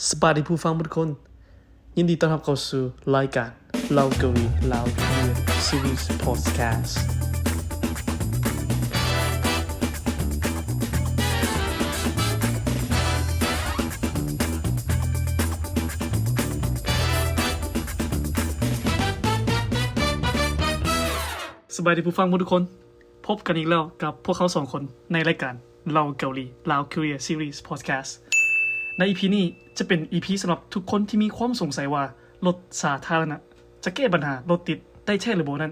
ສະບາຍດີຜູ້ຟັງທຸກຄົນ, ຍິນດີຕ້ອນຮັບເຂົ້າສູ່ລາຍການເລົ່າເກົາຫຼີ Lao Korea Series Podcast. ສະບາຍດີຜູ້ຟັງທຸກຄົນ, ພົບກັນອີກແລ້ວກັບພວກເຮົາສອງຄົນໃນລາຍການເລົ່າເກົາຫຼີ Lao Korea Series Podcast. ໃນອີພີນີ້ຈະເປັນອີພີສຳລັບທຸກຄົນທີ່ມີຄວາມສົງໄສວ່າລົດສາທາລະນະຈະແກ້ບັນຫາລົດຕິດໄດ້ແທ້ຫຼືບໍ່ນັ້ນ,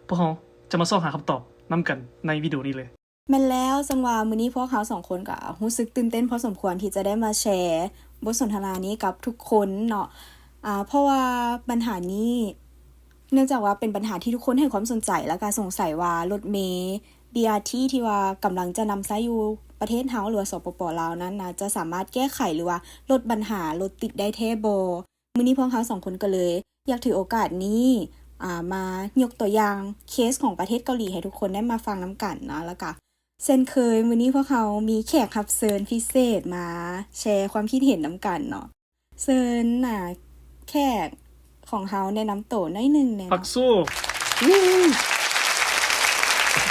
ພວກເຮົາຈະມາຊອກຫາຄຳຕອບນຳກັນໃນວິດີໂອນີ້ເລີຍ. ແມ່ນແລ້ວ, ເຊິ່ງວ່າມື້ນີ້ພວກເຮົາສອງຄົນກໍຮູ້ສຶກຕື່ນເຕັ້ນພໍສົມຄວນທີ່ຈະໄດ້ມາແຊບົດສົນທະນານີ້ກັບທຸກຄົນເນາະ, ອາ ເພາະວ່າບັນຫານີ້ ເນື່ອງຈາກວ່າເປັນບັນຫາທີ່ທຸກຄົນໃຫ້ຄວາມສົນໃຈ ແລ້ວກໍສົງໄສວ່າລົດເມ ບີອາທີ ທີ່ວ່າກຳລັງຈະນຳໃຊ້ຢູ່ປະເທດເຮົາ ຫຼືວ່າ ສປປ ລາວ ນັ້ນນະ ຈະສາມາດແກ້ໄຂ ຫຼືວ່າລົດບັນຫາລົດຕິດໄດ້ແທ້ບໍ່. ມື້ນີ້ພວກເຮົາສອງຄົນກໍເລີຍຢາກຖືໂອກາດນີ້ ອາ ມາຍົກຕົວຢ່າງເຄສຂອງປະເທດເກົາຫຼີໃຫ້ທຸກຄົນໄດ້ມາຟັງນຳກັນເນາະ, ແລ້ວກະເຊັ່ນເຄີຍ ມື້ນີ້ພວກເຮົາມີແຂກຮັບເຊີນພິເສດມາແຊຄວາມຄິດເຫັນນຳກັນເນາະ. ເຊີນ ອາ ແຂກຂອງເຮົາແນະນຳໂຕໜ້ອຍໜຶ່ງແດ່ເນາະ. ປັກໂຊ.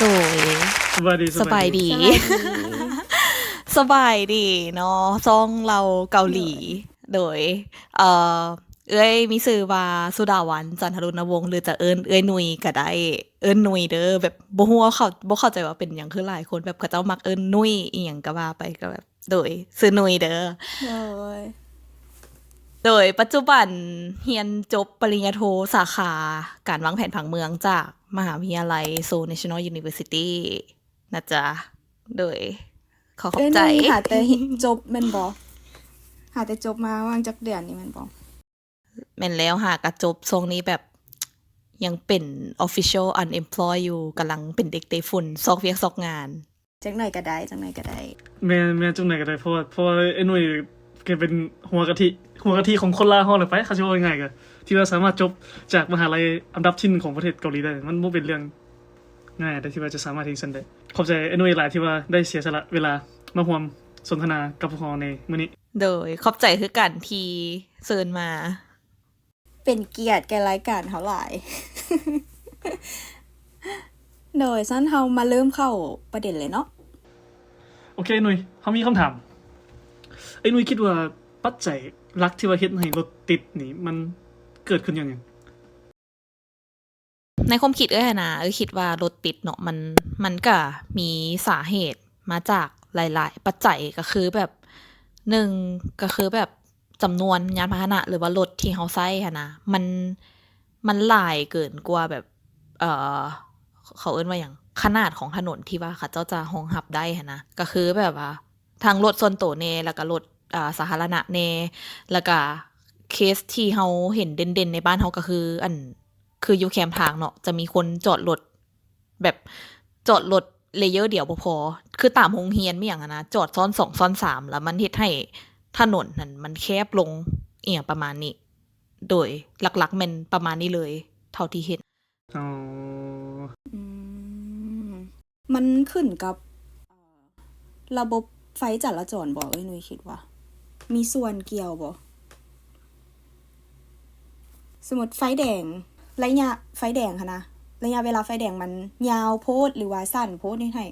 ໂດຍ ສະບາຍດີ. ສະບາຍດີ. ສະບາຍດີເນາະ, ຊ່ອງເລົ່າເກົາຫຼີ. ໂດຍ ເອີ ເອື້ອຍມີຊື່ວ່າສຸດາວັນ ຈັນທະລຸນນະວົງ ຫຼືຈະເອີ້ນເອື້ອຍນຸຍກໍໄດ້, ເອີ້ນນຸຍເດີ. ແບບບໍ່ຮູ້ວ່າເຂົາ ບໍ່ເຂົ້າໃຈວ່າເປັນຫຍັງ ຄືຫຼາຍຄົນແບບເຂົາເຈົ້າມັກເອີ້ນນຸຍອີ່ຫຍັງກໍວ່າໄປ, ກໍແບບ ໂດຍ ຊື່ນຸຍເດີ. ໂດຍ ໂດຍ ປັດຈຸບັນຮຽນຈົບປະລິນຍາໂທສາຂາການວາງແຜນຜັງເມືອງຈາກມະຫາວິທະຍາໄລ Seoul National University ນະຈະ. ໂດຍ ຂໍຂອບໃຈ. ເອື້ອຍນຸຍຫາແຕ່ຈົບແມ່ນບໍ່? ຫາແຕ່ຈົບມາຫວ່າງຈັກເດືອນນີ້ແມ່ນບໍ່? ແມ່ນແລ້ວ, ຫາກະຈົບ. ຊ່ວງນີ້ແບບຍັງເປັນ official unemployed ຢູ່, ກຳລັງເປັນເດັກເຕະຝຸ່ນ ຊອກວຽກຊອກງານ. ຈັກໜ້ອຍກໍໄດ້, ຈັກໜ້ອຍກໍໄດ້. ແມ່ນ, ແມ່ນ, ຈັກໜ້ອຍກໍໄດ້, ເພາະວ່າ, ເພາະວ່າໄອ້ໜຸ່ຍກໍເປັນຫົວກະທິ, ຫົວກະທິຂອງຄົນລາວເຮົາແຫຼະໄປ, ຄັນຊິເວົ້າງ່າຍໆ ກໍ ທີ່ວ່າສາມາດຈົບຈາກມະຫາໄລອັນດັບທີໜຶ່ງຂອງປະເທດເກົາຫຼີໄດ້, ມັນບໍ່ເປັນເລື່ອງງ່າຍເດ້ ທີ່ວ່າຈະສາມາດເຮັດຈັ່ງຊັ້ນໄດ້. ຂອບໃຈອ້າຍໜຸ່ຍຫຼາຍທີ່ວ່າໄດ້ເສຍສະຫຼະເວລາມາຮ່ວມສົນທະນາກັບພວກເຮົາໃນມື້ນີ້. ໂດຍ ຂອບໃຈຄືກັນທີ່ເຊີນມາ. ເປັນກຽດແກ່ລາຍການເຮົາຫຼາຍ. ໂດຍ ຊັ້ນເຮົາມາເລີ່ມເຂົ້າປະເດັນເລີຍເນາະ. ໂອເຄ ໜຸ່ຍ, ເຮົາມີຄຳຖາມ. ເອີ ໜຸ່ຍຄິດວ່າປັດໄຈຫຼັກທີ່ວ່າເຮັດໃຫ້ລົດຕິດນີ້ ມັນເກີດຂຶ້ນຍ້ອນຫຍັງ? ໃນຄວາມຄິດເອື້ອຍຫັ້ນນະ, ເອື້ອຍຄິດວ່າລົດຕິດເນາະ, ມັນ, ມັນກະມີສາເຫດມາຈາກຫຼາຍໆປັດໄຈ, ກະຄືແບບ ໜຶ່ງ ກະຄືແບບ ຈຳນວນຍານພາຫະນະ ຫຼືວ່າລົດທີ່ເຮົາໃຊ້ຫັ້ນນະ ມັນ, ມັນຫຼາຍເກີນກວ່າແບບ ເອີ ເຂົາເອີ້ນວ່າຫຍັງ ຂະໜາດຂອງຖະໜົນທີ່ວ່າເຂົາເຈົ້າຈະຮອງຮັບໄດ້ຫັ້ນນະ. ກະຄືແບບວ່າທັງລົດສ່ວນໂຕແດ່ ແລ້ວກະລົດ ອາ ສາທາລະນະແດ່ ແລ້ວກະເຄສທີ່ເຮົາເຫັນເດັ່ນໆໃນບ້ານເຮົາ ກະຄື ອັນ ຄືຢູ່ແຄມທາງເນາະ ຈະມີຄົນຈອດລົດ ແບບຈອດລົດເລເຢີດຽວບໍ່ພໍ ຄືຕາມໂຮງຮຽນມີຫຍັງຫັ້ນນະ ຈອດຊ້ອນສອງຊ້ອນສາມ ແລ້ວມັນເຮັດໃຫ້ຖະໜົນຫັ້ນມັນແຄບລົງ ອີ່ຫຍັງປະມານນີ້. ໂດຍ ຫຼັກໆແມ່ນປະມານນີ້ເລີຍ ເທົ່າທີ່ເຫັນ. ອໍ ອືມ ມັນຂຶ້ນກັບ ເອີ ລະບົບໄຟຈະລາຈອນບໍ່ ເອີຍ ໜຸ່ຍຄິດວ່າ ມີສ່ວນກ່ຽວບໍ່? ສົມມຸດໄຟແດງ ໄລຍະໄຟແດງຫັ້ນນະ ໄລຍະເວລາໄຟແດງມັນຍາວໂພດ ຫຼືວ່າສັ້ນໂພດ ເຮັດໃຫ້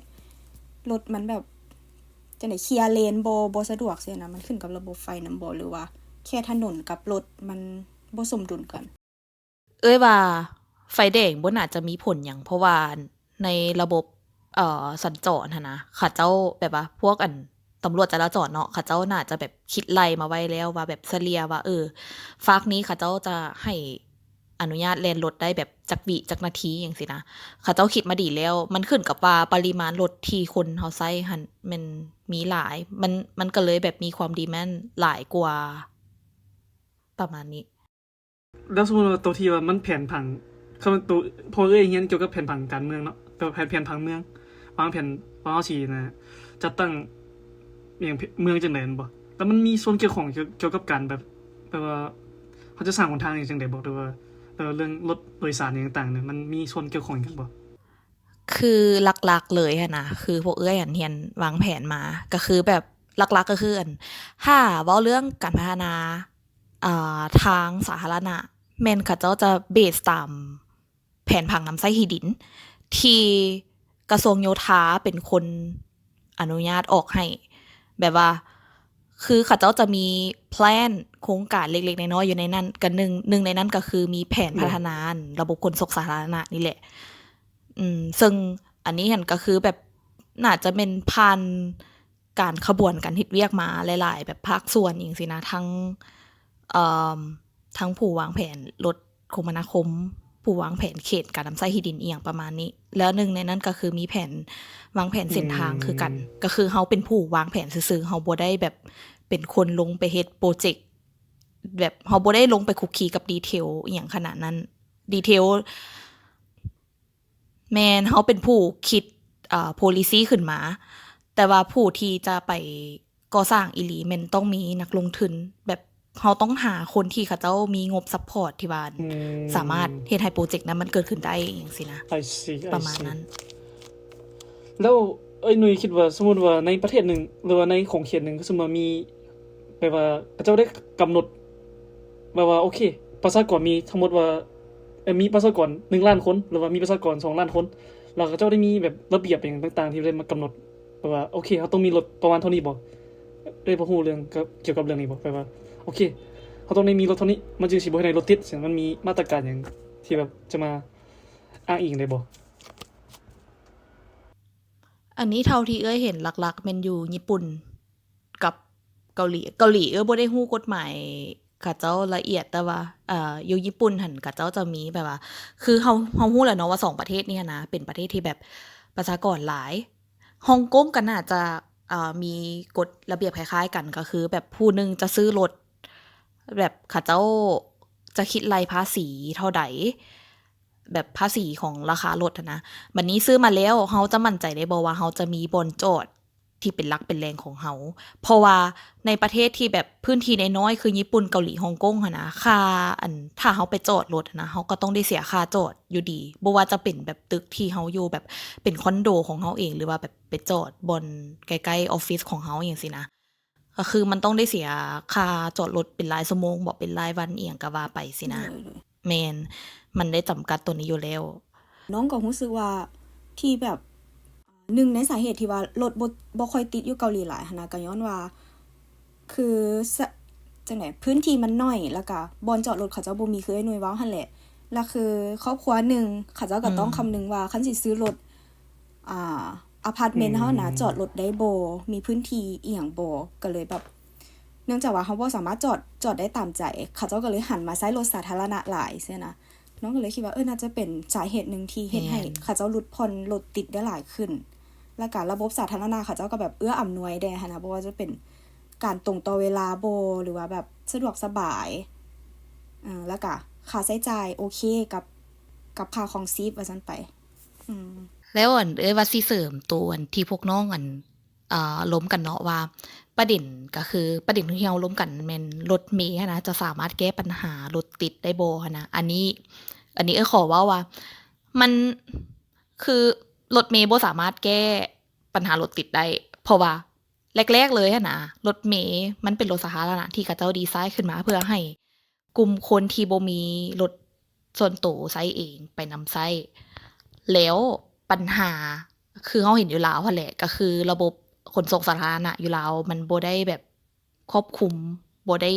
ລົດມັນແບບ ຈັ່ງໃດ ເຄລຍເລນບໍ່ ບໍ່ສະດວກຊີ້ນະ ມັນຂຶ້ນກັບລະບົບໄຟນຳບໍ່ ຫຼືວ່າແຄ່ຖະໜົນກັບລົດມັນບໍ່ສົມດຸນກັນ? ເອື້ອຍວ່າໄຟແດງບໍ່ໜ້າຈະມີຜົນຫຍັງ ເພາະວ່າໃນລະບົບ ເອີ ສັນຈອນຫັ້ນນະ ເຂົາເຈົ້າແບບວ່າພວກ ອັນ ຕຳຫຼວດຈະລາຈອນເນາະ ເຂົາເຈົ້າໜ້າຈະແບບຄິດໄລ່ມາໄວ້ແລ້ວວ່າແບບສະເລ່ຍວ່າ ເອີ ຟາກນີ້ເຂົາເຈົ້າຈະໃຫ້ອະນຸຍາດແລ່ນລົດໄດ້ແບບຈັກວິຈັກນາທີຫຍັງຊີ້ນະ ເຂົາເຈົ້າຄິດມາດີແລ້ວ. ມັນຂຶ້ນກັບວ່າປະລິມານລົດທີ່ຄົນເຮົາໃຊ້ຫັ້ນແມ່ນມີຫຼາຍ ມັນ, ມັນກໍເລີຍແບບມີຄວາມດີແມນຫຼາຍກວ່າ ປະມານນີ້. ແລ້ວສົມມຸດວ່າໂຕທີ່ວ່າມັນແຜນຜັງ ຄຳວ່າໂຕ ເພາະເອື້ອຍຮຽນກ່ຽວກັບແຜນຜັງການເມືອງເນາະ ແບບແຜນ, ແຜນຜັງເມືອງ ວາງແຜນວ່າເຮົາຊິນະ ຈັດຕັ້ງຫຍັງເມືອງຈັ່ງໃດແມ່ນບໍ່? ແລ້ວມັນມີສ່ວນກ່ຽວຂ້ອງກ່ຽວ, ກ່ຽວກັບການແບບ, ແບບວ່າເຮົາຈະສ້າງຫົນທາງຫຍັງຈັ່ງໃດບໍ່? ຫຼືວ່າ, ຫຼືວ່າເລື່ອງລົດໂດຍສານຫຍັງຕ່າງໆນີ້ ມັນມີສ່ວນກ່ຽວຂ້ອງຫຍັງບໍ່? ຄືຫຼັກໆເລີຍຫັ້ນນະ ຄືພວກເອື້ອຍຫັ້ນຮຽນວາງແຜນມາ ກໍຄືແບບ ຫຼັກໆກໍຄື ອັນ ຖ້າເວົ້າເລື່ອງການພັດທະນາ ອ່າ ທາງສາທາລະນະ ແມ່ນເຂົາເຈົ້າຈະເບສຕາມແຜນຜັງນຳໃຊ້ທີ່ດິນ ທີ່ກະຊວງໂຍທາເປັນຄົນອະນຸຍາດອອກໃຫ້ ແບບວ່າ ຄືເຂົາເຈົ້າຈະມີແພລນໂຄງການເລັກໆນ້ອຍໆຢູ່ໃນນັ້ນ ກໍໜຶ່ງ ໜຶ່ງໃນນັ້ນກໍຄືມີແຜນ ແມ່ນ ພັດທະນາລະບົບຂົນສົ່ງສາທາລະນະນີ້ແຫຼະ. ອືມ ເຊິ່ງອັນນີ້ຫັ້ນກໍຄືແບບ ໜ້າຈະແມ່ນຜ່ານການຂະບວນການເຮັດວຽກມາຫຼາຍໆແບບພາກສ່ວນອີ່ຫຍັງຊີ້ນະ ທັງ ເອີ່ມ ທັງຜູ້ວາງແຜນລົດຄົມມະນາຄົມ, ຜູ້ວາງແຜນເຂດການນຳໃຊ້ທີ່ດິນອີ່ຫຍັງປະມານນີ້ ແລ້ວໜຶ່ງໃນນັ້ນກໍຄືມີແຜນວາງແຜນເສັ້ນທາງຄືກັນ ອືມ ກໍຄືເຮົາເປັນຜູ້ວາງແຜນຊື່ໆ ເຮົາບໍ່ໄດ້ແບບເປັນຄົນລົງໄປເຮັດໂປຣເຈັກ ແບບເຮົາບໍ່ໄດ້ລົງໄປຄຸກຄີກັບດີເທວອີ່ຫຍັງຂະໜາດນັ້ນ ດີເທວ ແມ່ນ ເຮົາເປັນຜູ້ຄິດ ເອີ່ ໂພລິຊີຂຶ້ນມາ ແຕ່ວ່າຜູ້ທີ່ຈະໄປກໍ່ສ້າງອີ່ຫຼີແມ່ນຕ້ອງມີນັກລົງທຶນ ແບບເຮົາຕ້ອງຫາຄົນທີ່ເຂົາເຈົ້າມີງົບຊັບພອດທີ່ວ່າ ອືມ ສາມາດເຮັດໃຫ້ໂປຣເຈັກນັ້ນມັນເກີດຂຶ້ນໄດ້ ອີ່ຫຍັງຊີ້ນະ I see, ປະມານນັ້ນ. ແລ້ວເອື້ອຍນຸ່ຍຄິດວ່າ ສົມມຸດວ່າໃນປະເທດໜຶ່ງ ຫຼືວ່າໃນຂົງເຂດໜຶ່ງ ສົມມຸດວ່າມີ ແບບວ່າເຂົາເຈົ້າໄດ້ກຳນົດ ແບບວ່າ ໂອເຄ ປະຊາກອນມີທັງໝົດວ່າ ເອີ ມີປະຊາກອນໜຶ່ງລ້ານຄົນ ຫຼືວ່າມີປະຊາກອນສອງລ້ານຄົນ ແລ້ວເຂົາເຈົ້າໄດ້ມີແບບລະບຽບຫຍັງຕ່າງໆທີ່ໄດ້ມາກຳນົດ ແບບວ່າ ໂອເຄ ເຮົາຕ້ອງມີລົດປະມານເທົ່ານີ້ບໍ່? ເອື້ອຍພໍຮູ້ເລື່ອງ ກ່ຽວກັບເລື່ອງນີ້ບໍ່? ແບບວ່າ ໂອເຄ ເຮົາຕ້ອງໄດ້ມີລົດເທົ່ານີ້ ມັນຈຶ່ງຊິບໍ່ເຮັດໃຫ້ລົດຕິດ ມັນມີມາດຕະການຫຍັງທີ່ແບບຈະມາອ້າງອີງໄດ້ບໍ່? ອັນນີ້ເທົ່າທີ່ເອື້ອຍເຫັນຫຼັກໆແມ່ນຢູ່ຍີ່ປຸ່ນ ກັບເກົາຫຼີ. ເກົາຫຼີເອື້ອຍບໍ່ໄດ້ຮູ້ກົດໝາຍເຂົາເຈົ້າລະອຽດ ແຕ່ວ່າ ເອີ່ ຢູ່ຍີ່ປຸ່ນຫັ້ນເຂົາເຈົ້າຈະມີແບບວ່າ ຄືເຮົາ ເຮົາຮູ້ແລ້ວເນາະວ່າສອງປະເທດນີ້ຫັ້ນນະ ເປັນປະເທດທີ່ແບບປະຊາກອນຫຼາຍ. ຮົງກົງກໍໜ້າຈະ ເອີ່ ມີກົດລະບຽບຄ້າຍໆກັນ ກໍຄືແບບຜູ້ໜຶ່ງຈະຊື້ລົດ ແບບເຂົາເຈົ້າຈະຄິດໄລ່ພາສີເທົ່າໃດ ແບບພາສີຂອງລາຄາລົດຫັ້ນນະ. ບັດນີ້ຊື້ມາແລ້ວ ເຮົາຈະໝັ້ນໃຈໄດ້ບໍ່ວ່າເຮົາຈະມີບ່ອນຈອດ ທີ່ເປັນຫຼັກເປັນແຫຼ່ງຂອງເຮົາ ເພາະວ່າໃນປະເທດທີ່ແບບພື້ນທີ່ນ້ອຍໆ ຄືຍີ່ປຸ່ນ, ເກົາຫຼີ, ຮົງກົງຫັ້ນນະ ຄ່າ ອັນ ຖ້າເຮົາໄປຈອດລົດຫັ້ນນະ ເຮົາກໍຕ້ອງໄດ້ເສຍຄ່າຈອດຢູ່ດີ ບໍ່ວ່າຈະເປັນແບບຕຶກທີ່ເຮົາຢູ່ ແບບເປັນຄອນໂດຂອງເຮົາເອງ ຫຼືວ່າແບບໄປຈອດບ່ອນໃກ້ໆອອບຟິດຂອງເຮົາຈັ່ງຊີ້ນະ ກໍຄືມັນຕ້ອງໄດ້ເສຍຄ່າຈອດລົດເປັນລາຍຊົ່ວໂມງບໍ ເປັນລາຍວັນ ອີ່ຫຍັງກໍວ່າໄປຊີ້ນະ. ໂດຍ ໂດຍ ແມ່ນ ມັນໄດ້ຈຳກັດຕົວນີ້ຢູ່ແລ້ວ. ນ້ອງກໍຮູ້ສຶກວ່າທີ່ແບບ ໜຶ່ງໃນສາເຫດທີ່ວ່າລົດບໍ່ ບໍ່ຄ່ອຍຕິດຢູ່ເກົາຫຼີຫຼາຍຫັ້ນນະ ກໍຍ້ອນວ່າ ຄື ສະ ຈັ່ງໃດ ພື້ນທີ່ມັນໜ້ອຍ ແລ້ວກະບ່ອນຈອດລົດເຂົາເຈົ້າບໍ່ມີ ຄືອ້າຍນຸ່ຍເວົ້າຫັ້ນແຫຼະ. ແລ້ວຄືຄອບຄົວໜຶ່ງ ເຂົາເຈົ້າກໍຕ້ອງ ອືມ ຄຳນຶງວ່າ ຄັນຊິຊື້ລົດ ອ່າ ອາພາດເມັນເຮົານະ ອືມ ຈອດລົດໄດ້ບໍ່ ມີພື້ນທີ່ອີ່ຫຍັງບໍ່ ກໍເລີຍແບບ ເນື່ອງຈາກວ່າເຮົາບໍ່ສາມາດຈອດ ຈອດໄດ້ຕາມໃຈ ເຂົາເຈົ້າກໍເລີຍຫັນມາໃຊ້ລົດສາທາລະນະຫຼາຍຊີ້ນະ. ນ້ອງກໍເລີຍຄິດວ່າ ເອີ ໜ້າຈະເປັນສາເຫດໜຶ່ງທີ່ເຮັດໃຫ້ ແມ່ນ ເຂົາເຈົ້າຫຼຸດຜ່ອນລົດຕິດໄດ້ຫຼາຍຂຶ້ນ ແລ້ວກະລະບົບສາທາລະນະເຂົາເຈົ້າກໍແບບເອື້ອອຳນວຍແດ່ຫັ້ນນະ ບໍ່ວ່າຈະເປັນການຕົງຕໍ່ເວລາບໍ ຫຼືວ່າແບບສະດວກສະບາຍ ເອີ ແລ້ວກະຄ່າໃຊ້ຈ່າຍໂອເຄກັບ ກັບຄ່າຄອງຊີບວ່າຊັ້ນໄປ. ອືມ ແລ້ວ ອັນ ເອື້ອຍວ່າຊິເສີມໂຕ ອັນ ທີ່ພວກນ້ອງ ອັນ ເອີ່ ລົມກັນເນາະວ່າ ປະເດັນກໍຄື ປະເດັນທີ່ເຮົາລົມກັນແມ່ນລົດເມຫັ້ນນະ ຈະສາມາດແກ້ປັນຫາລົດຕິດໄດ້ບໍ່ຫັ້ນນະ. ອັນນີ້ ອັນນີ້ເອື້ອຍຂໍເວົ້າວ່າ ມັນ ຄືລົດເມບໍ່ສາມາດແກ້ປັນຫາລົດຕິດໄດ້ ເພາະວ່າແລກໆເລີຍຫັ້ນນະ ລົດເມມັນເປັນລົດສາທາລະນະທີ່ເຂົາເຈົ້າດີໄຊຂຶ້ນມາເພື່ອໃຫ້ ກຸ່ມຄົນທີ່ບໍ່ມີລົດສ່ວນໂຕໃຊ້ເອງໄປນຳໃຊ້ ແລ້ວປັນຫາ ຄືເຮົາເຫັນຢູ່ລາວຫັ້ນແຫຼະ ກໍຄືລະບົບຂົນສົ່ງສາທາລະນະຢູ່ລາວມັນບໍ່ໄດ້ແບບຄອບຄຸມ ບໍ່ໄດ້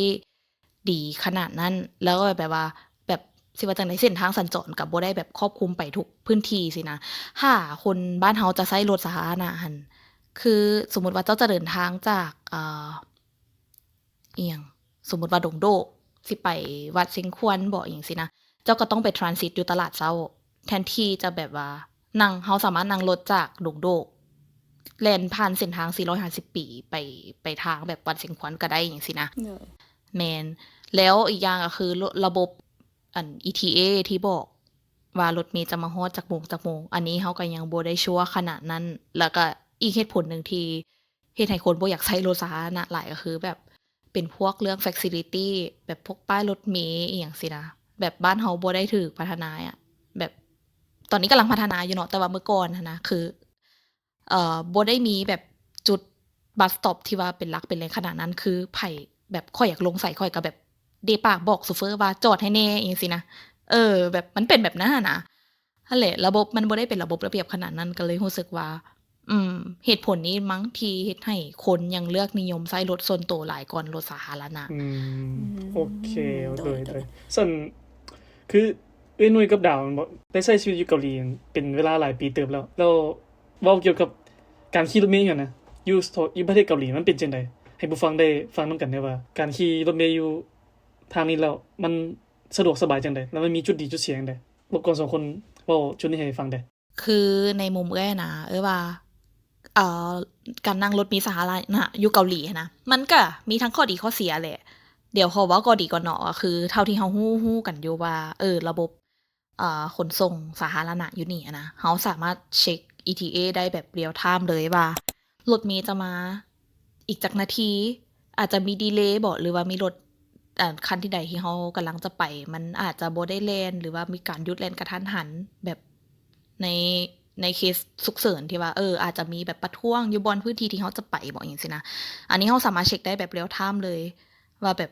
ດີຂະໜາດນັ້ນ ແລ້ວກໍແບບວ່າ ແບບ ຊິວ່າຈັ່ງໃດ ເສັ້ນທາງສັນຈອນກໍບໍ່ໄດ້ແບບຄອບຄຸມໄປທຸກພື້ນທີ່ຊີ້ນະ. ຖ້າຄົນບ້ານເຮົາຈະໃຊ້ລົດສາທາລະນະຫັ້ນ ຄືສົມມຸດວ່າເຈົ້າຈະເດີນທາງຈາກ ເອີ່ ອີ່ຫຍັງ ສົມມຸດວ່າດົງໂດກ ຊິໄປວັດຊຽງຂວັນບໍ ອີ່ຫຍັງຊີ້ນະ ເຈົ້າກໍຕ້ອງໄປທຣານຊິດຢູ່ຕະຫຼາດເຊົ້າ ແທນທີ່ຈະແບບວ່ານັ່ງ ເຮົາສາມາດນັ່ງລົດຈາກດົງໂດກ ແລ່ນຜ່ານເສັ້ນທາງສີ່ຮ້ອຍຫ້າສິບປີໄປ ໄປທາງແບບວັດຊຽງຂວັນກໍໄດ້ ອີ່ຫຍັງຊີ້ນະ. ໂດຍ ແມ່ນ ແລ້ວອີກຢ່າງກໍຄືລະ ລະບົບ ອັນ ອີທີເອ ທີ່ບອກວ່າລົດເມຈະມາຮອດຈັກໂມງ ຈັກໂມງ ອັນນີ້ເຮົາກໍຍັງບໍ່ໄດ້ຊົວຂະໜາດນັ້ນ. ແລ້ວກໍອີກເຫດຜົນໜຶ່ງທີ່ ເຮັດໃຫ້ຄົນບໍ່ຢາກໃຊ້ລົດສາທາລະນະຫຼາຍ ກໍຄືແບບເປັນພວກເລື່ອງ flexibility ແບບພວກປ້າຍລົດເມອີ່ຫຍັງຊີ້ນະ ແບບບ້ານເຮົາບໍ່ໄດ້ຖືກພັດທະນາອະ ແບບຕອນນີ້ກຳລັງພັດທະນາຢູ່ເນາະ ແຕ່ວ່າເມື່ອກ່ອນຫັ້ນນະ ຄື ເອີ່ ບໍ່ໄດ້ມີແບບຈຸດ bus stop ທີ່ວ່າເປັນຫຼັກເປັນແຫຼ່ງຂະໜາດນັ້ນ ຄືໃຜແບບຂ້ອຍຢາກລົງໃສ ຂ້ອຍກໍແບບເດປາກບອກໂຊເຟີວ່າຈອດໃຫ້ແດ່ ອີ່ຫຍັງຊີ້ນະ. ເອີ ແບບມັນເປັນແບບນັ້ນຫັ້ນນະ. ຫັ້ນແຫຼະ ລະບົບມັນບໍ່ໄດ້ເປັນລະບົບລະບຽບຂະໜາດນັ້ນ ກໍເລີຍຮູ້ສຶກວ່າ ອືມ ເຫດຜົນນີ້ມັ້ງທີ່ເຮັດໃຫ້ຄົນຍັງເລືອກນິຍົມໃຊ້ລົດສ່ວນໂຕຫຼາຍກ່ອນລົດສາທາລະນະ. ອືມ ອືມ ໂອເຄ ໂດຍ ໂດຍ ໂດຍ ໂດຍ. ຊັ້ນ ຄືເອື້ອຍນຸ້ຍກັບດາວແມ່ນບໍ່ ໄດ້ໃຊ້ຊີວິດຢູ່ເກົາຫຼີເປັນເວລາຫຼາຍປີເຕີບແລ້ວ ແລ້ວເວົ້າກ່ຽວກັບການຂີ່ລົດເມຢູ່ຫັ້ນນະ ຢູ່ ຢູ່ປະເທດເກົາຫຼີມັນເປັນຈັ່ງໃດ? ໃຫ້ຜູ້ຟັງໄດ້ຟັງນຳກັນແດ່ວ່າ ການຂີ່ລົດເມຢູ່ທາງນີ້ແລ້ວມັນສະດວກສະບາຍຈັ່ງໃດ? ແລ້ວມັນມີຈຸດດີຈຸດເສຍຈັ່ງໃດ? ລົບກວນສອງຄົນເວົ້າຈຸດນີ້ໃຫ້ຟັງແດ່. ຄືໃນມຸມເອື້ອຍນະ ເອື້ອຍວ່າ ເອີ ການນັ່ງລົດເມສາທາລະນະຢູ່ເກົາຫຼີຫັ້ນນະ ມັນກະມີທັງຂໍ້ດີຂໍ້ເສຍແຫຼະ. ດຽວຂໍເວົ້າຂໍ້ດີກ່ອນເນາະ ກໍຄືເທົ່າທີ່ເຮົາຮູ້ ຮູ້ກັນຢູ່ວ່າ ເອີ ລະບົບ ເອີ ຂົນສົ່ງສາທາລະນະຢູ່ນີ້ຫັ້ນນະ ເຮົາສາມາດເຊັກ ETA ໄດ້ແບບ real time ເລີຍວ່າ ລົດເມຈະມາອີກຈັກນາທີ ອາດຈະມີດີເລບໍ ຫຼືວ່າມີລົດ ອາ ຄັນທີ່ໃດທີ່ເຮົາກຳລັງຈະໄປ ມັນອາດຈະບໍ່ໄດ້ແລ່ນ ຫຼືວ່າມີການຢຸດແລ່ນກະທັນຫັນ ແບບໃນ ໃນເຄສສຸກເສີນທີ່ວ່າ ເອີ ອາດຈະມີແບບປະທ້ວງຢູ່ບ່ອນພື້ນທີ່ທີ່ເຮົາຈະໄປບໍ ອີ່ຫຍັງຊີ້ນະ. ອັນນີ້ເຮົາສາມາດເຊັກໄດ້ແບບ real time ເລີຍວ່າແບບ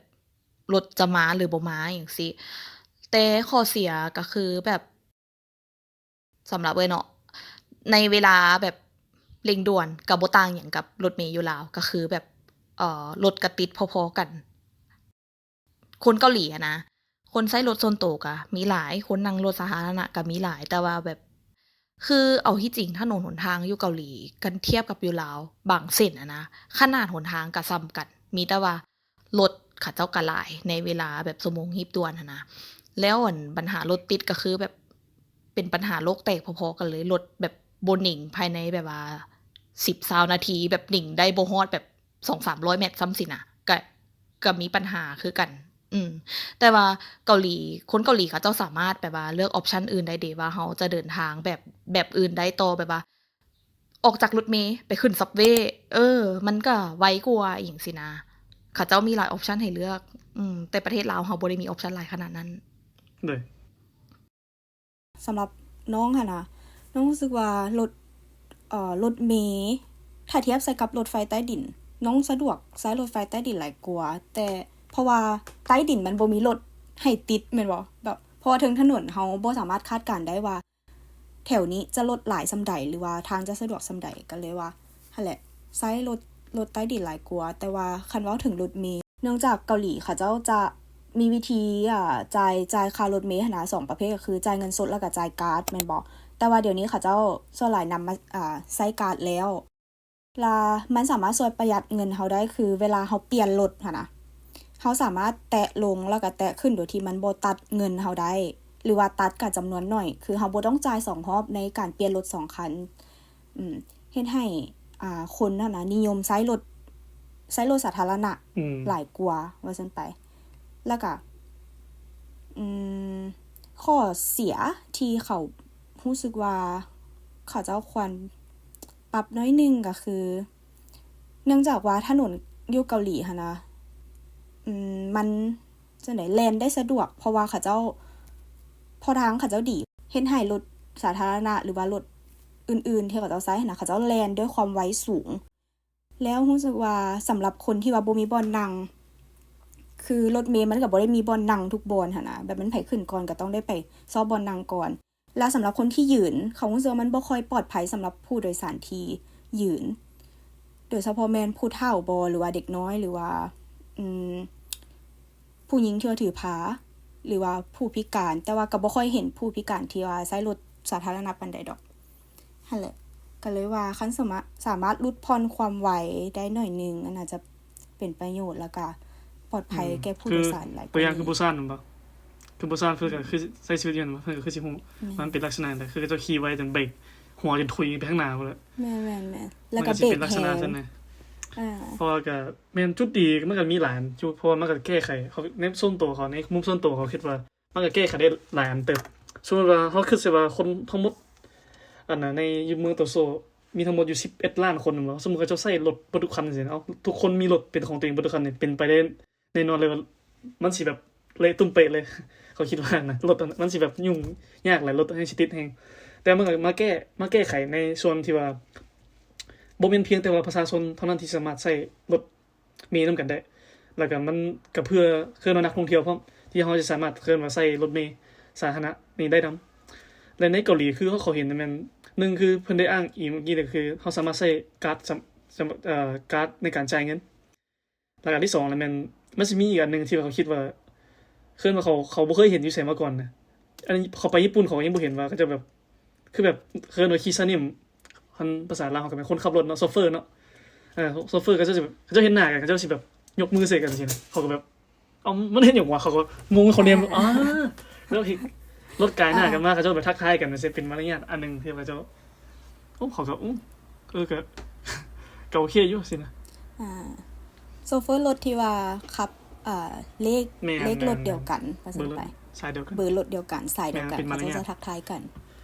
ລົດຈະມາ ຫຼືບໍ່ມາ ອີ່ຫຍັງຊີ້. ແຕ່ຂໍ້ເສຍກໍຄືແບບ ສຳລັບເອື້ອຍເນາະ ໃນເວລາແບບເລັ່ງດ່ວນ ກໍບໍ່ຕ່າງຫຍັງກັບລົດເມຢູ່ລາວ ກໍຄືແບບ ເອີ ລົດກໍຕິດພໍໆກັນ. ຄົນເກົາຫຼີຫັ້ນນະ ຄົນໃຊ້ລົດສ່ວນໂຕກໍມີຫຼາຍ ຄົນນັ່ງລົດສາທາລະນະກໍມີຫຼາຍ ແຕ່ວ່າແບບ ຄືເອົາທີ່ຈິງຖະໜົນຫົນທາງຢູ່ເກົາຫຼີ ຄັນທຽບກັບຢູ່ລາວ ບາງເສັ້ນຫັ້ນນະ ຂະໜາດຫົນທາງກໍສ່ຳກັນ ມີແຕ່ວ່າ ລົດເຂົາເຈົ້າກະຫຼາຍໃນເວລາແບບຊົ່ວໂມງຮີບດ່ວນຫັ້ນນະ. ແລ້ວອັນບັນຫາລົດຕິດກໍຄືແບບເປັນບັນຫາໂລກແຕກພໍໆກັນເລີຍ ລົດແບບບໍ່ໜິງພາຍໃນແບບວ່າສິບ ຊາວນາທີ ແບບໜິງໄດ້ບໍ່ຮອດແບບສອງສາມຮ້ອຍແມັດຊ້ຳຊີ້ນະ ກະ ກະມີບັນຫາຄືກັນ. ອືມ ແຕ່ວ່າເກົາຫຼີ ຄົນເກົາຫຼີເຂົາເຈົ້າສາມາດແບບວ່າເລືອກອອບຊັນອື່ນໄດ້ເດ ວ່າເຮົາຈະເດີນທາງແບບ ແບບອື່ນໄດ້ຕໍ່ ແບບວ່າ ອອກຈາກລົດເມໄປຂຶ້ນ subway ເອີ ມັນກະໄວກວ່າ ອີ່ຫຍັງຊີ້ນະ. ເຂົາເຈົ້າມີຫຼາຍອອບຊັນໃຫ້ເລືອກ. ອືມ ແຕ່ປະເທດລາວເຮົາບໍ່ໄດ້ມີອອບຊັນຫຼາຍຂະໜາດນັ້ນ. ໂດຍ ສຳລັບນ້ອງຫັ້ນນະ ນ້ອງຮູ້ສຶກວ່າລົດ ເອີ ລົດເມ ຖ້າທຽບໃສ່ກັບລົດໄຟໃຕ້ດິນ ນ້ອງສະດວກໃຊ້ລົດໄຟໃຕ້ດິນຫຼາຍກວ່າ ແຕ່ ເພາະວ່າໃຕ້ດິນມັນບໍ່ມີລົດໃຫ້ຕິດແມ່ນບໍ່? ແບບ ເພາະວ່າເທິງຖະໜົນເຮົາບໍ່ສາມາດຄາດການໄດ້ວ່າ ແຖວນີ້ຈະລົດຫຼາຍສ່ຳໃດ ຫຼືວ່າທາງຈະສະດວກສ່ຳໃດ ກໍເລີຍວ່າ ຫັ້ນແຫຼະ ໃຊ້ລົດ ລົດໃຕ້ດິນຫຼາຍກວ່າ. ແຕ່ວ່າຄັນເວົ້າເຖິງລົດເມ ເນື່ອງຈາກເກົາຫຼີເຂົາເຈົ້າຈະມີວິທີ ອ່າ ຈ່າຍ ຈ່າຍຄ່າລົດເມຫັ້ນນະ ສອງປະເພດ ກໍຄືຈ່າຍເງິນສົດ ແລ້ວກໍຈ່າຍກາດ ແມ່ນບໍ່? ແຕ່ວ່າດຽວນີ້ເຂົາເຈົ້າສ່ວນຫຼາຍນຳມາ ອ່າ ໃຊ້ກາດແລ້ວ ລະມັນສາມາດຊ່ວຍປະຢັດເງິນເຮົາໄດ້ ຄືເວລາເຮົາປ່ຽນລົດຫັ້ນນະ ເຮົາສາມາດແຕະລົງ ແລ້ວກໍແຕະຂຶ້ນ ໂດຍທີ່ມັນບໍ່ຕັດເງິນເຮົາໄດ້ ຫຼືວ່າຕັດກໍຈຳນວນໜ້ອຍ ຄືເຮົາບໍ່ຕ້ອງຈ່າຍສອງຮອບໃນການປ່ຽນລົດສອງຄັນ. ອືມ ເຮັດໃຫ້ ອ່າ ຄົນຫັ້ນນະນິຍົມໃຊ້ລົດ ໃຊ້ລົດສາທາລະນະ ອືມ ຫຼາຍກວ່າ ວ່າຊັ້ນໄປ. ແລ້ວກະ ອືມ ຂໍ້ເສຍທີ່ເຂົາຮູ້ສຶກວ່າເຂົາເຈົ້າຄວນປັບໜ້ອຍໜຶ່ງກໍຄື ເນື່ອງຈາກວ່າຖະໜົນຢູ່ເກົາຫຼີຫັ້ນນະ ອືມ ມັນ ຈັ່ງໃດ ແລ່ນໄດ້ສະດວກ ເພາະວ່າເຂົາເຈົ້າ ເພາະທາງເຂົາເຈົ້າດີ ເຮັດໃຫ້ລົດສາທາລະນະ ຫຼືວ່າລົດອື່ນໆ ທີ່ເຂົາເຈົ້າໃຊ້ຫັ້ນນະ ເຂົາເຈົ້າແລ່ນດ້ວຍຄວາມໄວສູງ. ແລ້ວຮູ້ສຶກວ່າສຳລັບຄົນທີ່ວ່າບໍ່ມີບ່ອນນັ່ງ ຄືລົດເມມັນກໍບໍ່ໄດ້ມີບ່ອນນັ່ງທຸກບ່ອນຫັ້ນນະ ແບບມັນໃຜຂຶ້ນກ່ອນກໍຕ້ອງໄດ້ໄປຊອກບ່ອນນັ່ງກ່ອນ. ແລະ ສຳລັບຄົນທີ່ຢືນ ເຂົາຮູ້ສຶກວ່າມັນບໍ່ຄ່ອຍປອດໄພສຳລັບຜູ້ໂດຍສານທີ່ຢືນ ໂດຍສະເພາະແມ່ນຜູ້ເຖົ້າບໍ ຫຼືວ່າເດັກນ້ອຍ ຫຼືວ່າ ອືມ ຜູ້ຍິງທີ່ວ່າຖືພາ ຫຼືວ່າຜູ້ພິການ, ແຕ່ວ່າກໍບໍ່ຄ່ອຍເຫັນຜູ້ພິການທີ່ວ່າໃຊ້ລົດສາທາລະນະປານໃດດອກ. ຫັ້ນແຫຼະ ກໍເລີຍວ່າຄັນສາມາດ ສາມາດຫຼຸດຜ່ອນຄວາມໄວໄດ້ໜ້ອຍໜຶ່ງ ອັນໜ້າຈະເປັນປະໂຫຍດ ແລ້ວກະປອດໄພ ອືມ ແກ່ຜູ້ໂດຍສານຫຼາຍກວ່າ. ຕົວຢ່າງຄືບູຊານແມ່ນບໍ່? ຄືບູຊານເພິ່ນກໍຄືໃຊ້ຊີວິດຢູ່ຫັ້ນ ເພິ່ນກໍຄືຊິຮູ້ ອືມ ວ່າມັນເປັນລັກສະນະໃດ ຄືເຂົາເຈົ້າຂີ່ໄວຈົນເບຣກ ຫົວຈົນທຸຍໄປທາງໜ້າພຸ້ນແຫຼະ. ແມ່ນໆໆ ແລ້ວກໍເບຣກແຮງ. ມັນກໍຊິເປັນລັກສະນະຊັ້ນນະ ອ່າ ເພາະວ່າກໍແມ່ນຈຸດດີ ມັນກໍມີຫຼາຍຈຸດ ເພາະວ່າມັນກໍແກ້ໄຂ ເຂົາ ໃນສ່ວນຕົວເຂົາ ໃນມຸມສ່ວນຕົວເຂົາຄິດວ່າ ມັນກໍແກ້ໄຂໄດ້ຫຼາຍອັນເຕີບ. ສົມມຸດວ່າເຮົາຄິດໃສ່ວ່າຄົນທັງໝົດ ອັນນ່າ ໃນຢູ່ເມືອງໂຕໂຊ ມີທັງໝົດຢູ່ສິບເອັດລ້ານຄົນແມ່ນບໍ່? ສົມມຸດເຂົາເຈົ້າໃຊ້ລົດເບິດທຸກຄັນຈັ່ງຊີ້ ເອົາ ທຸກຄົນມີລົດເປັນຂອງຕົວເອງເບິດທຸກຄັນນີ້ ເປັນໄປໄດ້ແນ່ນອນເລີຍວ່າ ມັນຊິແບບເລະຕຸ້ມເປະເລີຍ. ເຂົາຄິດວ່ານະ ລົດອັນ ມັນຊິແບບຫຍຸ້ງຍາກຫຼາຍ ລົດແຮ່ງຊິຕິດແຮງ. ແຕ່ມັນກໍມາແກ້ ມາແກ້ໄຂໃນສ່ວນທີ່ວ່າ ບໍ່ແມ່ນພຽງແຕ່ວ່າປະຊາຊົນເທົ່ານັ້ນທີ່ສາມາດໃຊ້ລົດເມນຳກັນໄດ້ ແລ້ວກໍມັນກໍເພື່ອ ເອີ້ນວ່ານັກທ່ອງທ່ຽວພ້ອມ ທີ່ເຮົາຈະສາມາດ ເອີ້ນວ່າໃຊ້ລົດເມສາທາລະນະນີ້ໄດ້ນຳ. ແລະໃນເກົາຫຼີຄືເຂົາເຫັນນັ້ນແມ່ນ ໜຶ່ງຄືເພິ່ນໄດ້ອ້າງອີງເມື່ອກີ້ນີ້ ກໍຄືເຮົາສາມາດໃຊ້ກາດ ສຳ ສຳ ເອີ ກາດໃນການຈ່າຍເງິນ. ແລ້ວອັນທີສອງລະແມ່ນ ມັນຊິມີອີກອັນໜຶ່ງທີ່ວ່າເຂົາຄິດວ່າ ເອີ້ນວ່າເຂົາ ເຂົາບໍ່ເຄີຍເຫັນຢູ່ໃສມາກ່ອນນະ. ອັນນີ້ເຂົາໄປຍີ່ປຸ່ນເຂົາກໍຍັງບໍ່ເຫັນວ່າເຂົາເຈົ້າແບບ ຄືແບບ ເອີ້ນວ່າຄີຊານິມ ຄັນພາສາລາວເຮົາກໍແມ່ນຄົນຂັບລົດເນາະ ໂຊເຟີເນາະ. ເອີ ໂຊເຟີເຂົາເຈົ້າຊິແບບ ເຂົາເຈົ້າເຫັນໜ້າກັນ ເຂົາເຈົ້າຊິແບບຍົກມືໃສ່ກັນຊີ້ນະ. ເຂົາກໍແບບ ເອົ້າ ມັນເຮັດຫຍັງວະ? ເຂົາກໍງົງ ເຂົາແນມ ເອີ ແລ້ວເຫັນລົດກາຍໜ້າກັນມາ ເຂົາເຈົ້າແບບທັກທາຍກັນ ມັນຊິເປັນມາລະຍາດອັນໜຶ່ງທີ່ວ່າເຈົ້າ ໂອ້ ເຂົາກໍ ໂອ້ ເອີ ກໍ ກໍໂອເຄຢູ່ຊີ້ນະ. ອ່າ ໂຊເຟີລົດທີ່ວ່າຂັບ ເອີ ເລກ ແມ່ນ ເລກລົດ ແມ່ນ ດຽວກັນ ວ່າຊັ້ນໄປ ເບີລົດສາຍດຽວກັນ ເບີລົດດຽວກັນ ສາຍດຽວກັນ ແມ່ນ ເປັນມາລະຍາດ ເຂົາເຈົ້າຈະທັກທາຍກັນ.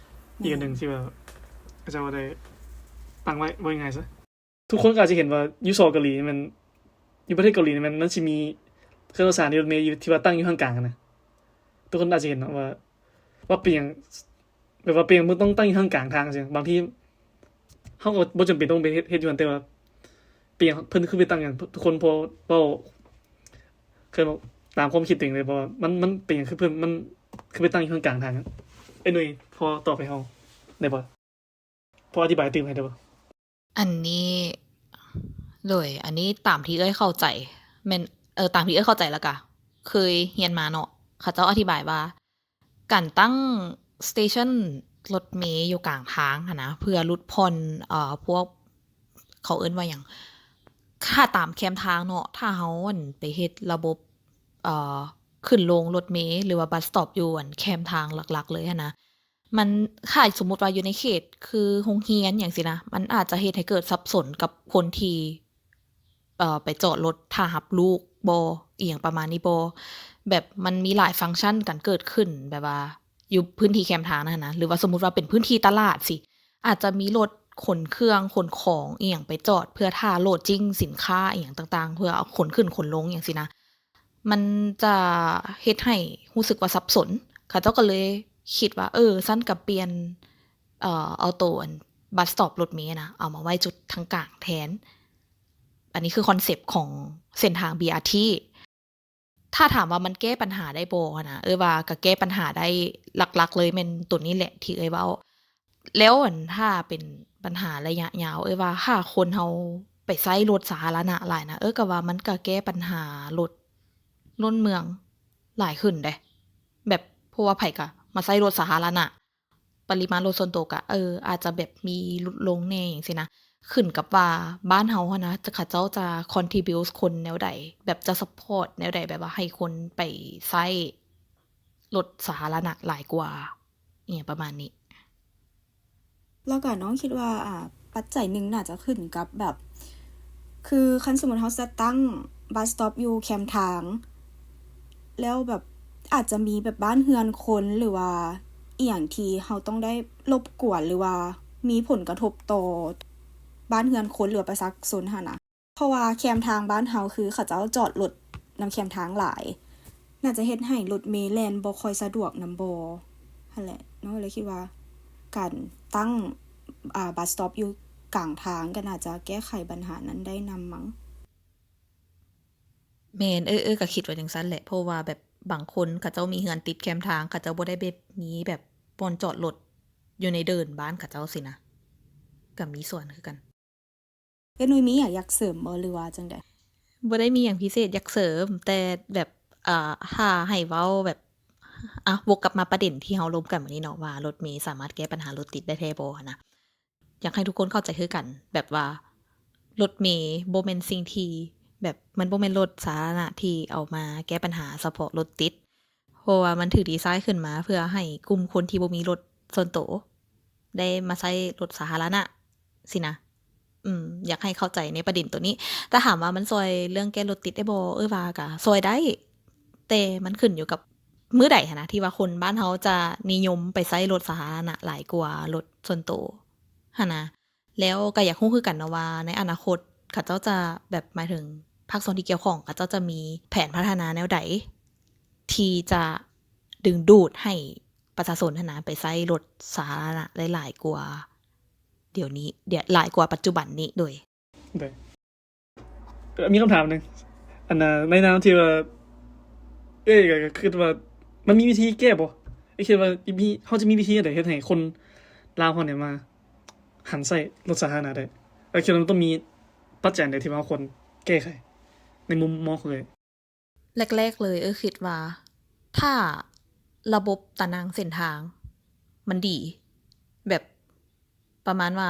ອີກອັນໜຶ່ງ ແມ່ນ ທີ່ວ່າເຂົາເຈົ້າໄດ້ຕັ້ງໄວ້ ເວົ້າງ່າຍໆຊະ ທຸກຄົນກໍອາດຈະເຫັນວ່າຢູ່ສປປເກົາຫຼີນີ້ແມ່ນ ຢູ່ປະເທດເກົາຫຼີນີ້ແມ່ນ ມັນຊິມີເຄື່ອງໂດຍສານລົດເມຢູ່ ທີ່ວ່າຕັ້ງຢູ່ກາງໆຫັ້ນນະ. ທຸກຄົນອາດຈະເຫັນເນາະວ່າ ວ່າເປັນຫຍັງ ແບບວ່າເປັນຫຍັງເພິ່ນຕ້ອງຕັ້ງຢູ່ກາງທາງຈັ່ງຊີ້. ບາງທີເຮົາກໍບໍ່ຈຳເປັນຕ້ອງໄປເຮັດ ເຮັດຢູ່ຫັ້ນ ແຕ່ວ່າເປັນຫຍັງເພິ່ນຄືໄປຕັ້ງຫຍັງ ທຸກຄົນພໍເວົ້າ ຄືຕາມຄວາມຄິດຕົວເອງເລີຍ ເພາະວ່າມັນ ມັນເປັນຫຍັງຄືເພິ່ນ ມັນຄືໄປຕັ້ງຢູ່ກາງທາງ. ເອີ ໜຸ່ຍ ພໍຕອບໃຫ້ເຮົາໄດ້ບໍ່? ພໍອະທິບາຍຕື່ມໃຫ້ໄດ້ບໍ່? ອັນນີ້ ໂດຍ ອັນນີ້ຕາມທີ່ເອື້ອຍເຂົ້າໃຈ ແມ່ນ ເອີ ຕາມທີ່ເອື້ອຍເຂົ້າໃຈ ແລ້ວກະເຄີຍຮຽນມາເນາະ ເຂົາເຈົ້າອະທິບາຍວ່າ ການຕັ້ງສະເຕຊັນລົດເມຢູ່ກາງທາງຫັ້ນນະ ເພື່ອຫຼຸດຜ່ອນ ເອີ ພວກ ເຂົາເອີ້ນວ່າຫຍັງ ຖ້າຕາມແຄມທາງເນາະ ຖ້າເຮົາ ອັນ ໄປເຮັດລະບົບ ເອີ ຂຶ້ນລົງລົດເມ ຫຼືວ່າບັສສະຕັອບຢູ່ ອັນ ແຄມທາງຫຼັກໆເລີຍຫັ້ນນະ ມັນ ຖ້າສົມມຸດວ່າຢູ່ໃນເຂດຄືໂຮງຮຽນຫຍັງຊີ້ນະ ມັນອາດຈະເຮັດໃຫ້ເກີດສັບສົນກັບຄົນທີ່ ເອີ ໄປຈອດລົດຖ້າຮັບລູກບໍ່ ອີ່ຫຍັງປະມານນີ້ບໍ່ ແບບມັນມີຫຼາຍຟັງຊັນກັນເກີດຂຶ້ນ ແບບວ່າຢູ່ພື້ນທີ່ແຄມທາງນັ້ນນະ ຫຼືວ່າສົມມຸດວ່າເປັນພື້ນທີ່ຕະຫຼາດຊີ້ ອາດຈະມີລົດຂົນເຄື່ອງຂົນຂອງອີ່ຫຍັງໄປຈອດ ເພື່ອຖ້າໂຫຼດຈິ້ງສິນຄ້າອີ່ຫຍັງຕ່າງໆ ເພື່ອເອົາຂົນຂຶ້ນຂົນລົງຫຍັງຊີ້ນະ. ມັນຈະເຮັດໃຫ້ຮູ້ສຶກວ່າສັບສົນ ເຂົາເຈົ້າກໍເລີຍຄິດວ່າ ເອີ ຊັ້ນກໍປ່ຽນ ເອີ ເອົາໂຕອັນບັສສະຕັອບລົດເມນະ ເອົາມາໄວ້ຈຸດທາງກາງແທນ. ອັນນີ້ຄືຄອນເຊັບຂອງເສັ້ນທາງ ບີອາທີ. ຖ້າຖາມວ່າມັນແກ້ບັນຫາໄດ້ບໍ່ຫັ້ນນະ ເອື້ອຍວ່າກໍແກ້ບັນຫາໄດ້ ຫຼັກໆເລີຍແມ່ນໂຕນີ້ແຫຼະທີ່ເອື້ອຍເວົ້າ. ແລ້ວອັນ ຖ້າເປັນບັນຫາໄລຍະຍາວ ເອື້ອຍວ່າຖ້າຄົນເຮົາໄປໃຊ້ລົດສາທາລະນະຫຼາຍນະ ເອື້ອຍກໍວ່າມັນກໍແກ້ບັນຫາລົດລົດເມືອງຫຼາຍຂຶ້ນເດ້ ແບບ ເພາະວ່າໃຜກໍມາໃຊ້ລົດສາທາລະນະ ປະລິມານລົດສ່ວນໂຕກໍ ເອີ ອາດຈະແບບມີຫຼຸດລົງແດ່ຫຍັງຊີ້ນະ ຂຶ້ນກັບວ່າບ້ານເຮົາຫັ້ນນະ ຈະ ເຂົາເຈົ້າຈະຄອນທຣິບິວຄົນແນວໃດ ແບບຈະຊັບພອດແນວໃດ ແບບວ່າໃຫ້ຄົນໄປໃຊ້ລົດສາທາລະນະຫຼາຍກວ່າ ອີ່ຫຍັງປະມານນີ້. ແລ້ວກໍນ້ອງຄິດວ່າ ອ່າ ປັດໄຈໜຶ່ງໜ້າຈະຂຶ້ນກັບແບບ ຄືຄັນສົມມຸດເຮົາຈະຕັ້ງບັສສະຕັອບຢູ່ແຄມທາງ ແລ້ວແບບອາດຈະມີແບບບ້ານເຮືອນຄົນ ຫຼືວ່າອີ່ຫຍັງທີ່ເຮົາຕ້ອງໄດ້ລົບກວນ ຫຼືວ່າມີຜົນກະທົບຕໍ່ບ້ານເຮືອນຄົນ ຫຼືວ່າປະຊາຊົນຫັ້ນນະ. ເພາະວ່າແຄມທາງບ້ານເຮົາ ຄືເຂົາເຈົ້າຈອດລົດນຳແຄມທາງຫຼາຍ ໜ້າຈະເຮັດໃຫ້ລົດເມແລ່ນບໍ່ຄ່ອຍສະດວກນຳບໍ່ຫັ້ນແຫຼະເນາະ. ເລີຍຄິດວ່າການຕັ້ງ ອ່າ ບັສສະຕັອບຢູ່ກາງທາງ ກໍໜ້າຈະແກ້ໄຂບັນຫານັ້ນໄດ້ນຳມັ້ງ. ແມ່ນ ເອີ ເອີ ກໍຄິດວ່າຈັ່ງຊັ້ນແຫຼະ ເພາະວ່າແບບບາງຄົນເຂົາເຈົ້າມີເຮືອນຕິດແຄມທາງ ເຂົາເຈົ້າບໍ່ໄດ້ແບບມີແບບບ່ອນຈອດລົດຢູ່ໃນເດີ່ນບ້ານເຂົາເຈົ້າຊີ້ນະ ກໍມີສ່ວນຄືກັນ. ເອື້ອຍນຸ້ຍມີຫຍັງຢາກເສີມບໍ່ ຫຼືວ່າຈັ່ງໃດ? ບໍ່ໄດ້ມີຫຍັງພິເສດຢາກເສີມ ແຕ່ແບບ ເອີ ຖ້າໃຫ້ເວົ້າແບບ ອ່ະ ວົກກັບມາປະເດັນທີ່ເຮົາລົມກັນມື້ນີ້ເນາະ ວ່າລົດເມສາມາດແກ້ບັນຫາລົດຕິດໄດ້ແທ້ບໍ່ຫັ້ນນະ. ຢາກໃຫ້ທຸກຄົນເຂົ້າໃຈຄືກັນ ແບບວ່າລົດເມບໍ່ແມ່ນສິ່ງທີ່ ແບບມັນບໍ່ແມ່ນລົດສາທາລະນະທີ່ເອົາມາແກ້ບັນຫາສະເພາະລົດຕິດ ເພາະວ່າມັນຖືກດີໄຊຂຶ້ນມາເພື່ອໃຫ້ກຸ່ມຄົນທີ່ບໍ່ມີລົດສ່ວນໂຕໄດ້ມາໃຊ້ລົດສາທາລະນະຊີ້ນະ. ອືມ ຢາກໃຫ້ເຂົ້າໃຈໃນປະເດັນໂຕນີ້. ແຕ່ຖາມວ່າມັນຊ່ອຍເລື່ອງແກ້ລົດຕິດໄດ້ບໍ່? ເອື້ອຍວ່າກໍຊ່ອຍໄດ້ ແຕ່ມັນຂຶ້ນຢູ່ກັບມື້ໃດຫັ້ນນະ ທີ່ວ່າຄົນບ້ານເຮົາຈະນິຍົມໄປໃຊ້ລົດສາທາລະນະຫຼາຍກວ່າລົດສ່ວນໂຕຫັ້ນນະ. ແລ້ວກໍຢາກຮູ້ຄືກັນເນາະວ່າໃນອະນາຄົດເຂົາເຈົ້າຈະແບບ ໝາຍເຖິງພາກສ່ວນທີ່ກ່ຽວຂ້ອງ ເຂົາເຈົ້າຈະມີແຜນພັດທະນາແນວໃດ ທີ່ຈະດຶງດູດໃຫ້ປະຊາຊົນຫັ້ນນະ ໄປໃຊ້ລົດສາທາລະນະໄດ້ຫຼາຍກວ່າ ດຽວນີ້ ຫຼາຍກວ່າປັດຈຸບັນນີ້ໂດຍ. ໂດຍ ເອີ ມີຄຳຖາມໜຶ່ງ ອັນນ່າ ໃນນາມທີ່ວ່າ ເອີຍ ກໍ ກໍຄິດວ່າມັນມີວິທີແກ້ບໍ່? ເອີຍ ຄິດວ່າມີ ເຮົາຈະມີວິທີແນວໃດເຮັດໃຫ້ຄົນລາວເຮົານີ້ມາຫັນໃຊ້ລົດສາທາລະນະໄດ້? ເອີຍ ຄິດວ່າມັນຕ້ອງມີປັດໄຈອັນໃດທີ່ວ່າເຮົາຄວນແກ້ໄຂໃນມຸມມອງຂອງເອີຍ? ແລກໆເລີຍ ເອີຍຄິດວ່າ ຖ້າລະບົບຕາໜ່າງເສັ້ນທາງມັນດີ ແບບປະມານວ່າ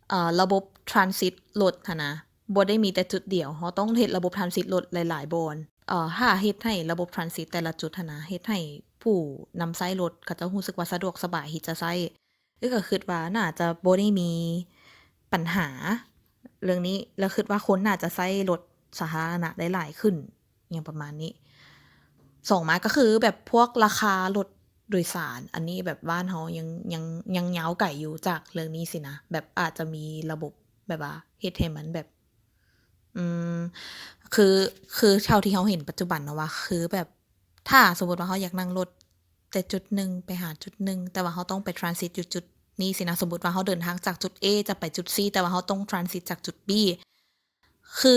ເອີ ລະບົບທຣານຊິດລົດຫັ້ນນະ ບໍ່ໄດ້ມີແຕ່ຈຸດດຽວ ເຮົາຕ້ອງເຮັດລະບົບທຣານຊິດລົດຫຼາຍໆບ່ອນ. ເອີ ຖ້າເຮັດໃຫ້ລະບົບທຣານຊິດແຕ່ລະຈຸດຫັ້ນນະ ເຮັດໃຫ້ຜູ້ນຳໃຊ້ລົດເຂົາເຈົ້າຮູ້ສຶກວ່າສະດວກສະບາຍທີ່ຈະໃຊ້ ເອີຍກໍຄິດວ່າໜ້າຈະບໍ່ໄດ້ມີປັນຫາເລື່ອງນີ້ ແລ້ວຄິດວ່າຄົນໜ້າຈະໃຊ້ລົດສາທາລະນະໄດ້ຫຼາຍຂຶ້ນ ຫຍັງປະມານນີ້. ສອງມາກໍຄືແບບພວກລາຄາລົດໂດຍສານ ອັນນີ້ແບບບ້ານເຮົາຍັງ ຍັງ ຍັງຍາວໄກຢູ່ຈາກເລື່ອງນີ້ຊີ້ນະ ແບບອາດຈະມີລະບົບແບບວ່າເຮັດໃຫ້ມັນແບບ ອືມ ຄື ຄືເທົ່າທີ່ເຮົາເຫັນປັດຈຸບັນເນາະວ່າ ຄືແບບ ຖ້າສົມມຸດວ່າເຮົາຢາກນັ່ງລົດແຕ່ຈຸດໜຶ່ງໄປຫາຈຸດໜຶ່ງ ແຕ່ວ່າເຮົາຕ້ອງໄປທຣານຊິດຢູ່ຈຸດນີ້ຊີ້ນະ ສົມມຸດວ່າເຮົາເດີນທາງຈາກຈຸດ A ຈະໄປຈຸດ C ແຕ່ວ່າເຮົາຕ້ອງທຣານຊິດຈາກຈຸດ B ຄື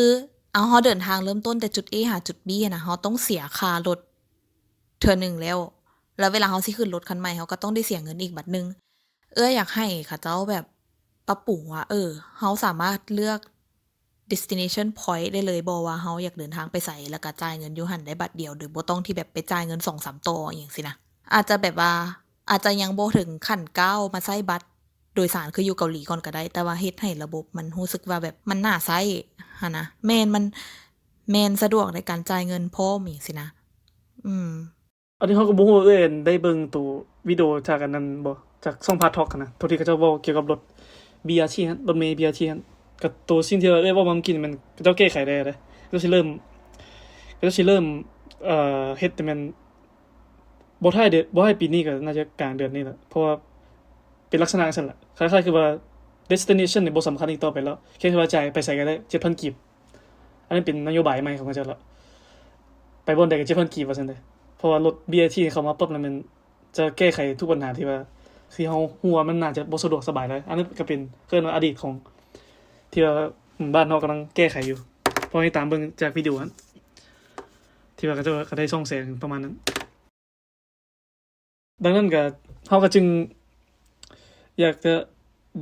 ເອົາ ເຮົາເດີນທາງເລີ່ມຕົ້ນແຕ່ຈຸດ A ຫາຈຸດ B ຫັ້ນນະ ເຮົາຕ້ອງເສຍຄ່າລົດເທື່ອໜຶ່ງແລ້ວ ແລ້ວເວລາເຮົາຊິຂຶ້ນລົດຄັນໃໝ່ ເຮົາກໍຕ້ອງໄດ້ເສຍເງິນອີກບັດໜຶ່ງ. ເອື້ອຍຢາກໃຫ້ເຂົາເຈົ້າແບບປັບປຸງວ່າ ເອີ ເຮົາສາມາດເລືອກ destination point ໄດ້ເລີຍບໍ່ວ່າເຮົາຢາກເດີນທາງໄປໃສ ແລ້ວກະຈ່າຍເງິນຢູ່ຫັ້ນໄດ້ບາດດຽວ ໂດຍບໍ່ຕ້ອງທີ່ແບບໄປຈ່າຍເງິນສອງສາມຕໍ່ອີ່ຫຍັງຊີ້ນະ. ອາດຈະແບບວ່າ ອາດຈະຍັງບໍ່ເຖິງຂັ້ນກ້າວມາໃຊ້ບັດໂດຍສານຄືຢູ່ເກົາຫຼີກ່ອນກະໄດ້ ແຕ່ວ່າເຮັດໃຫ້ລະບົບມັນຮູ້ສຶກວ່າແບບມັນໜ້າໃຊ້ຫັ້ນນະ. ແມ່ນ ມັນ ແມ່ນສະດວກໃນການຈ່າຍເງິນພ້ອມອີ່ຫຍັງຊີ້ນະ. ອືມ. ອັນນີ້ເຮົາກໍບໍ່ຮູ້ວ່າເອື້ອຍໄດ້ເບິ່ງໂຕວິດີໂອຈາກອັນນັ້ນບໍ່ ຈາກຊ່ອງພາທອກຫັ້ນນະ ໂຕທີ່ເຂົາເຈົ້າເວົ້າກ່ຽວກັບລົດ BRT ຫັ້ນ ລົດເມ BRT ຫັ້ນ ກໍໂຕສິ່ງທີ່ວ່າເອື້ອຍເວົ້າມາເມື່ອກີ້ນີ້ແມ່ນເຂົາເຈົ້າແກ້ໄຂໄດ້ເດ້ ເຂົາເຈົ້າຊິເລີ່ມ ເຂົາເຈົ້າຊິເລີ່ມ ເອີ ເຮັດແຕ່ແມ່ນບໍ່ທ້າຍເດືອນ ບໍ່ທ້າຍປີນີ້ກໍໜ້າຈະກາງເດືອນນີ້ແຫຼະ ເພາະວ່າເປັນລັກສະນະຈັ່ງຊັ້ນແຫຼະ ຄ້າຍໆຄືວ່າ destination ນີ້ບໍ່ສຳຄັນອີກຕໍ່ໄປແລ້ວ ແຄ່ວ່າຈ່າຍໄປໃສກໍໄດ້ ເຈັດພັນກີບ. ອັນນັ້ນເປັນນະໂຍບາຍໃໝ່ຂອງເຂົາເຈົ້າລະ ໄປບ່ອນໃດກໍເຈັດພັນກີບວ່າຊັ້ນເດ ເພາະວ່າລົດ BRT ເຂົ້າມາປັບແລ້ວແມ່ນຈະແກ້ໄຂທຸກບັນຫາທີ່ວ່າ ທີ່ເຮົາຮູ້ວ່າມັນໜ້າຈະບໍ່ສະດວກສະບາຍຫຼາຍ. ອັນນັ້ນກໍເປັນ ເອີ້ນວ່າອະດີດຂອງ ທີ່ວ່າບ້ານເຮົາກຳລັງແກ້ໄຂຢູ່ ເພາະໃຫ້ຕາມເບິ່ງຈາກວິດີໂອຫັ້ນ ທີ່ວ່າເຂົາເຈົ້າກໍໄດ້ຊ່ອງແຊງປະມານນັ້ນ. ດັ່ງນັ້ນກໍ ເຮົາກໍຈຶ່ງຢາກຈະ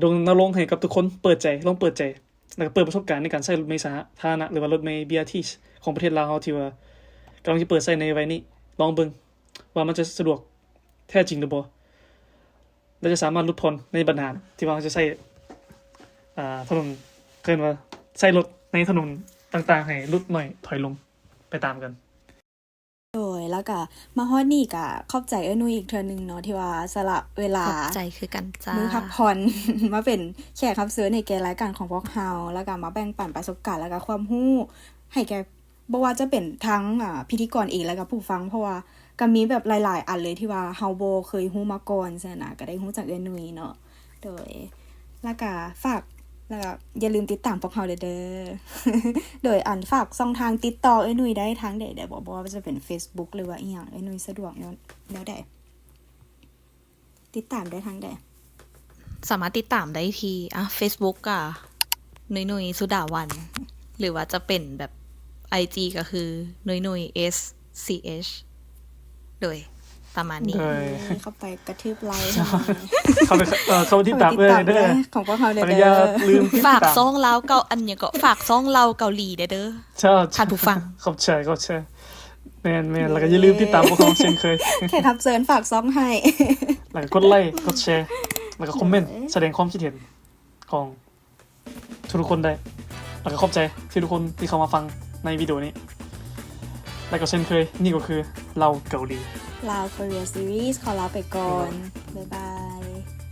ລົນະລົງໃຫ້ກັບທຸກຄົນເປີດໃຈ ລອງເປີດໃຈ ແລ້ວກໍເປີດປະສົບການໃນການໃຊ້ລົດເມສາທາລະນະ ຫຼືວ່າລົດເມ BRT ຂອງປະເທດລາວເຮົາ ທີ່ວ່າກຳລັງຈະເປີດໃຊ້ໃນໄວໆນີ້ ລອງເບິ່ງວ່າມັນຈະສະດວກແທ້ຈິງຫຼືບໍ່ ແລະ ຈະສາມາດຫຼຸດຜ່ອນໃນບັນຫາທີ່ວ່າເຮົາຈະໃຊ້ ອ່າ ຖະໜົນ ເອີ້ນວ່າໃຊ້ລົດໃນຖະໜົນຕ່າງໆໃຫ້ຫຼຸດໜ້ອຍຖອຍລົງໄປຕາມກັນ. ໂດຍ ແລ້ວກະມາຮອດນີ້ກະຂອບໃຈເອື້ອຍນຸ້ຍອີກເທື່ອໜຶ່ງເນາະ ທີ່ວ່າສະຫຼະເວລາ ຂອບໃຈຄືກັນຈ້າ ມື້ພັກຜ່ອນ ມາເປັນແຂກຮັບເຊີນໃຫ້ແກ່ລາຍການຂອງພວກເຮົາ ແລ້ວກະມາແບ່ງປັນປະສົບການ ແລ້ວກະຄວາມຮູ້ໃຫ້ແກ່ ບໍ່ວ່າຈະເປັນທັງ ອາ ພິທີກອນເອງ ແລ້ວກະຜູ້ຟັງ ເພາະວ່າກະມີແບບຫຼາຍໆອັນເລີຍທີ່ວ່າເຮົາບໍ່ເຄີຍຮູ້ມາກ່ອນ ຊັ້ນນະ ກະໄດ້ຮູ້ຈັກເອື້ອຍນຸ້ຍເນາະ. ໂດຍ ແລ້ວກະຝາກ ແລ້ວກະຢ່າລືມຕິດຕາມພວກເຮົາເດີ. ໂດຍ ອັນ ຝາກຊ່ອງທາງຕິດຕໍ່ເອື້ອຍນຸ້ຍໄດ້ທາງໃດແດ່ບໍ່? ບໍ່ວ່າຈະເປັນ Facebook ຫຼືວ່າອີ່ຫຍັງ ເອື້ອຍນຸ້ຍສະດວກແນວ ແນວໃດ? ຕິດຕາມໄດ້ທາງໃດ? ສາມາດຕິດຕາມໄດ້ທີ່ ອາ Facebook ກະ ນຸ້ຍນຸ້ຍ ສຸດາວັນ ຫຼືວ່າຈະເປັນແບບ IG ກໍຄື ນຸ້ຍນຸ້ຍ SCH ໂດຍ ປະມານນີ້. ໂດຍ ເອີ ເຂົ້າໄປກະທຶບໄລ້ ເຂົ້າໄປ ເອີ ເຂົ້າໄປຕິດຕາມເດີ ຂອງພວກເຮົາເດີ. ຢ່າລືມຕິດຕາມ ຝາກຊ່ອງລາວເກົາ ອັນຫຍັງເກາະ ຝາກຊ່ອງລາວເກົາຫຼີແດ່ເດີ ທ່ານຜູ້ຟັງ. ຂອບໃຈ ຂອບໃຈ. ແມ່ນໆ ແລ້ວກໍຢ່າລືມຕິດຕາມພວກເຮົາເຊັ່ນເຄີຍ. ແຂກຮັບເຊີນຝາກຊ່ອງໃຫ້ ແລ້ວກໍກົດໄລ້ ກົດແຊ ແລ້ວກໍຄອມເມັນ ເອີ ສະແດງຄວາມຄິດເຫັນຂອງ ທຸກໆຄົນໄດ້ ແລ້ວກໍຂອບໃຈທີ່ທຸກຄົນທີ່ເຂົ້າມາຟັງໃນວິດີໂອນີ້ ແລ້ວກໍເຊັ່ນເຄີຍ ນີ້ກໍຄືລາວເກົາຫຼີ Lao Korea Series ຂໍລາໄປກ່ອນ ບາຍບາຍ.